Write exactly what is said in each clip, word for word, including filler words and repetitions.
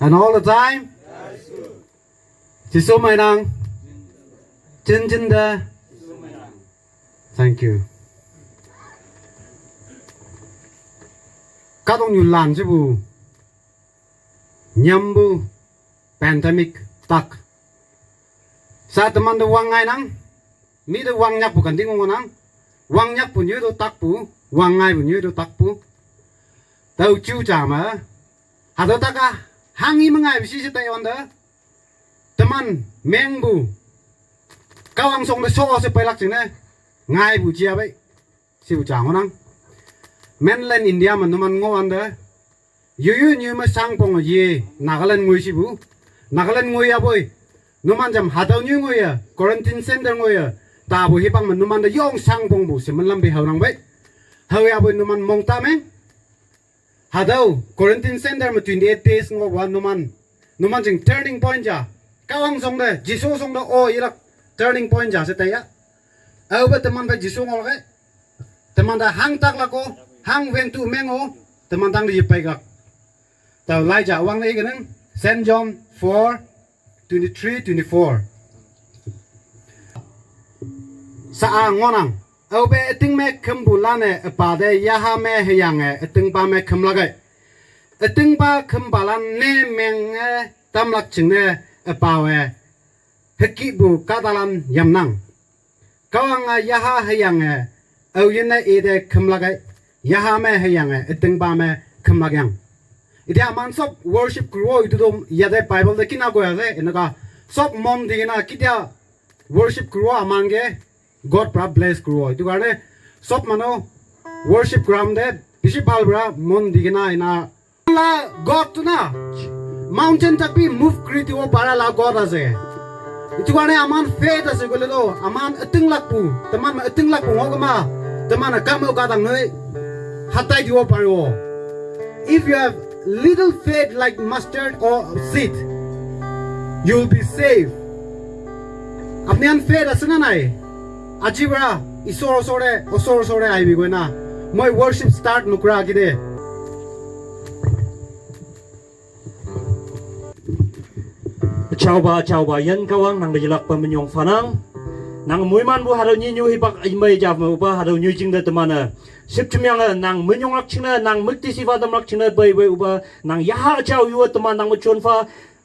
And all the time, Jisu mainang. Jinjin de. Thank you. Kadong yu lan jibu. Nyambu pandemic tak. Sa teman de wang ngai nang. Mi de wang nyak bu kan ding wang nang. Wang nyak bu nyu do tak bu. Wang ngai bu nyu do tak bu. Tau chu cha ma. Hado taka hangi mengai bisi se tai onda. Teman meng bu. Kawang song de so se pailak sing ne. Ngai bu jia bai. Si bu chang onang. Mainland India ma numan ngo anda. Yu yu nyu ma sang pong ye. Nagaland ngui si bu. Nagaland ngui ya boi. Numan jam hadau nyu ngui ya. Quarantine center ngui ya. Ta bu hipang ma numan da yong sang pong bu. Se man lam bi hau nang bai. Hau ya boi numan mong ta meng. Hadau, quarantine center ma twenty-eight days ngo wa numan. Numan jing turning point ja. Kawang song de, Jisu song de, o ilak turning point ja se taya. Au ba teman ba Jisu ngol ke. Teman da hang tak lako, hang weng tu mengo, teman tang di pai gak. Tau lai ja wang le kenang, Saint John four, twenty-three, twenty-four. Sa a ngonang. Au be eting me kham bu lan e apa de yaha me heyang e eting ba me kham lagai. Eting ba kham ba lan ne meng e tam lak ching ne apa we. Heki bu ka da lan yam nang. Kawang a yaha heyang e. Au yin ne e de kham lagai. Yaha me heyang e eting ba me kham lag yang. Iti aman sop worship kruo itu dom ya de Bible de kina go ya de. Enaka sop mon di na kitia worship kruo aman ge God pra bless kruo. Itu karne sop mano worship gram de bisi bal pra mon di na ina la God tu na mountain tak bi move kri ti wo para la God ase. Itu karne aman faith ase kole do aman eting lak pu teman ma eting lak pu ngok ma teman kam o ka dang noi hatai ti wo paro. If you have little faith like mustard or seed, you will be saved. Apni an faith ase na nai? Aji bara isor osore osor osore aibi goi na. Moi worship start nukra kide. Chauba chauba yan kawang nang dajilak pa menyong fanang. Nang muiman bu hadau nyi nyu hipak imai jaf ma upa hadau nyu jing da temana. Sip chimyang nang menyong ak chingna nang mukti sifa dam lak chingna bai bai upa nang yaha chau yu teman nang mechon fa.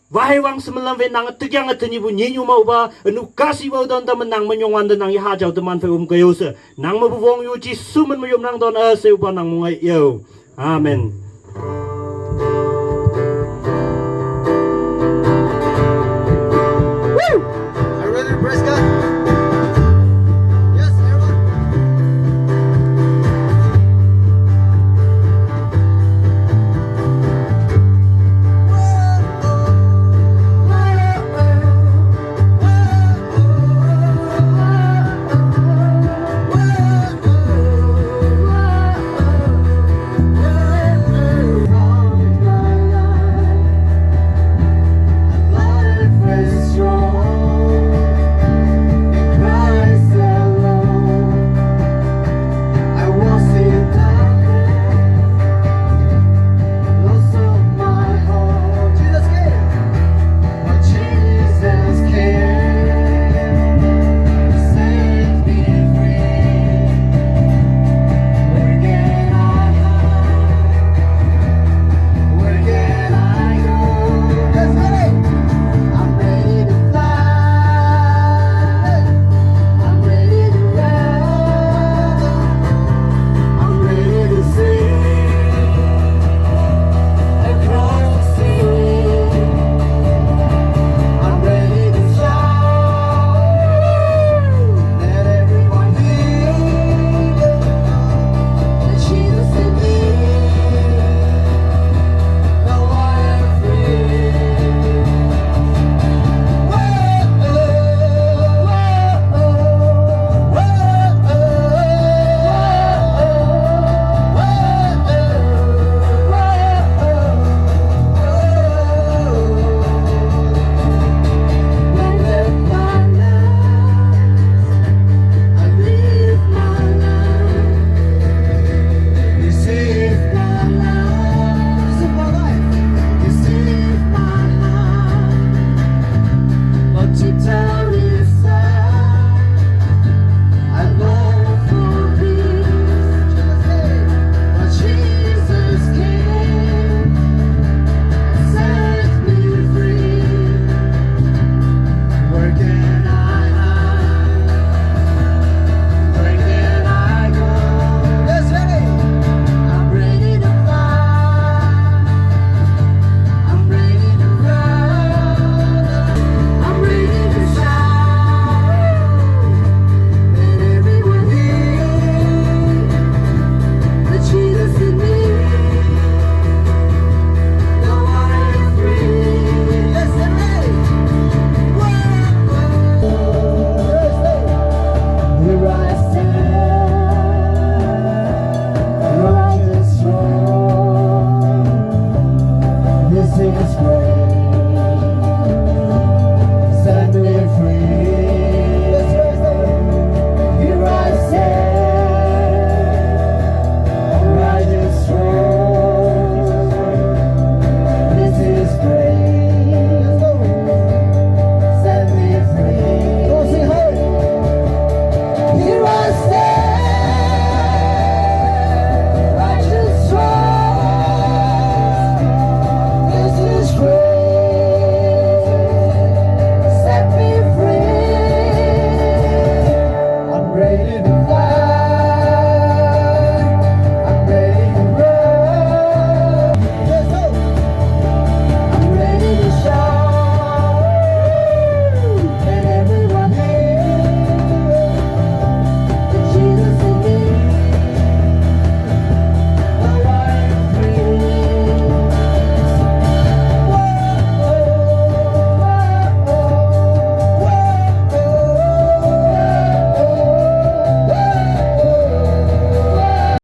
Wahai wang semelam we nang tegiang atenyi bu nyi nyu ma uba enu kasi wa don tamen nang menyong wan nang yaha jau teman fe um kayo se nang mebu wong yu Jisu men meyom nang don a se uba nang mungai yo. Amen. Woo! Are you ready to praise God? Yes, everyone.